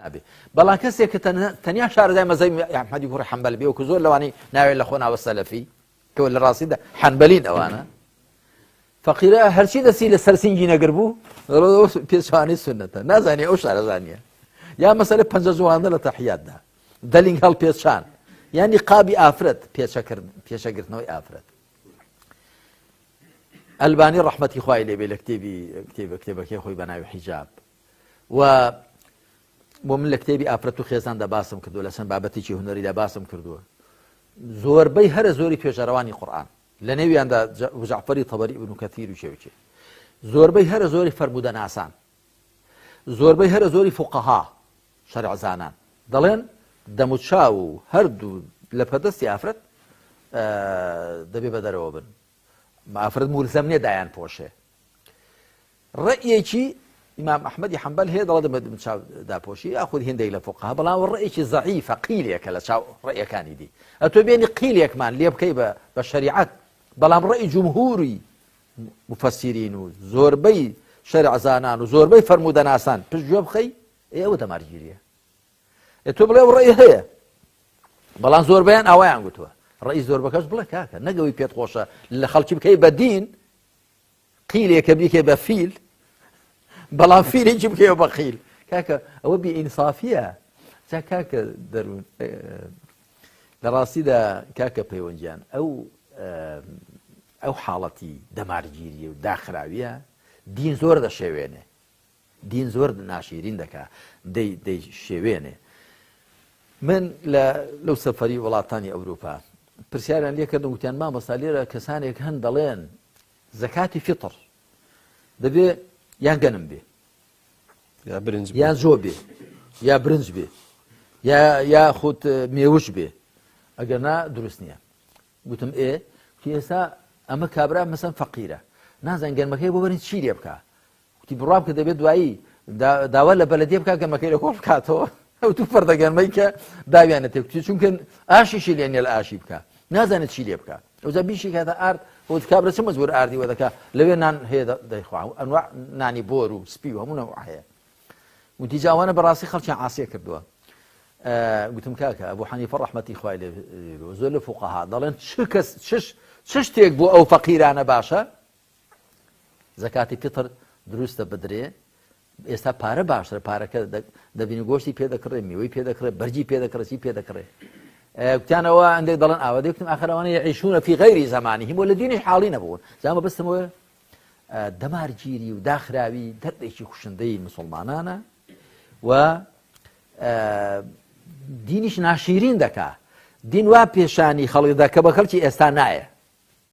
نابێ بەڵام کەسێک کە تەنیا شارەزای مەزهەبی ئەحمەدی کوڕی حەنبەل بێ وەکو زۆر لەوانەی ناوێن لە خۆ ناوە سەلەفی کە لە ڕاستیدا حەنبەلین ئەوانە فەقیرە هەرچی دەستی لە سەر سینگی نەگر بوو پێچوانی سنەتە نازانێ ئەو شارەزانیە یا مەسەلە پەنجە جوانە لە تەحیاتدا دەلینگ هەڵپێچان یانی قابی ئافرەت پێچەکرد پێچەگرتنەوەی ئافرەت ئەلبانی ڕەحمەتی خوای لێبێ لە کتێبی کتێب کتێبەکەی خۆی بە ناوی حیجاب و بۆ من لە کتێبی ئافرەت و خێزاندا باسم کردووە لە چەند بابەتێکی هونەریدا باسم کردووە زۆربەی هەرە زۆری توێژەرەوانی قورئان لە نێویاندا جەعفەری تەبەری ئیبن کەثیر و چێوچێ زۆربەی هەرە زۆری فەرموودەناسان زۆربەی هەرە زۆری فقەها شەرعزانان دەڵێن دەموچاو و هەردوو لە پەدەستی ئافرەت دەبێ بە دەرەوە بن ئافرەت مولزەم نییە دایان پۆشێ ڕەئیەکی ئیمام ئەحمەدی حەنبەل هەیە دەڵێ دەبێت دەموچاو داپۆشی یاخود هێندێک لە فوقەها بەڵام ڕەئیەکی زەعیفە قیلێکە لە چاو ڕەئیەکانی دی ئەتۆ بێنی قیلێکمان لێ بکەی بە بە شەریعەت بەڵام ڕەئی جمهوری مفسرین و زۆربەی شەرعزانان و زۆربەی فەرموودەناسان پشت گوێ بخەی ئێ ئەوە دەمارگیریە ئێ تۆ بڵێ ئەو ڕەئی هەیە بەڵام زۆربەیان ئاوایان گوتووە ڕەئی زۆربەکەش بڵێ کاکە نەگەوەی پێت خۆشە لە خەڵکی بکەی بە دین قیلێکە بیکەی بە فیل بەڵام فیلێکی بکەیەوە بە قیل کاکە ئەوە بی ئینسافیە جا کاکە دەروون لە ڕاستیدا کاکە پەیوەندیان ئەو ئەو حاڵەتی دەمارگیریە و داخراویە دین زۆر دەشێوێنێ دین زۆر ناشیرین دەکا دەی دەی شێوێنێ من لە لەو سەفەری وڵاتانی ئەوروپا پرسیاریان لێ کردم وتیان مامۆستا لێرە کەسانێک هەن دەڵێن زەکاتی فیتڕ دەبێ یان گەنم بێ یا برنج یان زۆ بێ یا برنج بێ یا یاخود مێوش بێ ئەگەر نا دروست نییە گوتم ئێ ئێستا ئەمە کابرا مەسەن فەقیرە نازان گەرمەکەی بۆ بەرن چی لێ بکە وتی بڕوا بکە دەبێت دوایی داوا لە بەلەدیە بکات گەرمەکەی لە کۆڵ بکاتەوە ئەو تو فەردە گەرمەی کە داویانە تێکوتی چونکە ئاشیشی لێ نیە لە ئاشی بکە نازانێت چی لێ بکە ئەوجا بیشی کاتە ئارد بۆ کابرا چ مەجبور ئاردی وە دەکا لەوێ نان هەیە دەیخوا ئەنواع نانی بۆر و سپی و هەموو نەوع هەیە وتی جاوانە بەڕاستی خەڵکیان عاسیە کردووە گوتم کاکە ئەبوو حەنیفە ڕەحمەتی خوای لێ زۆر لە فوقەها دەڵێن چ کەس چش چ شتێک بۆ ئەو فەقیرانە باشە زەکاتی فیتر دروستە بدرێ ئێستا پارە باشترە پارەکە دەبینی گۆشتی پێ دەکڕێ میوەی پێ دەکڕێ بەرجی پێ دەکڕێ چی پێ دەکڕێ گوتیانەوە ئەندێک دەڵێن ئاوا دەکتم ئاخرەوانە یعیشونە فی غەیری زمانهم وە لە دینیش حاڵی نەبوون جا مەبەستم ئەوەیە دەمارگیری و داخراوی دەردێکی کوشندەی مسلمانانە و دینیش ناشیرین دەکا دین وا پێشانی خەڵک دەکە بە خەڵکی ئێستا نایە.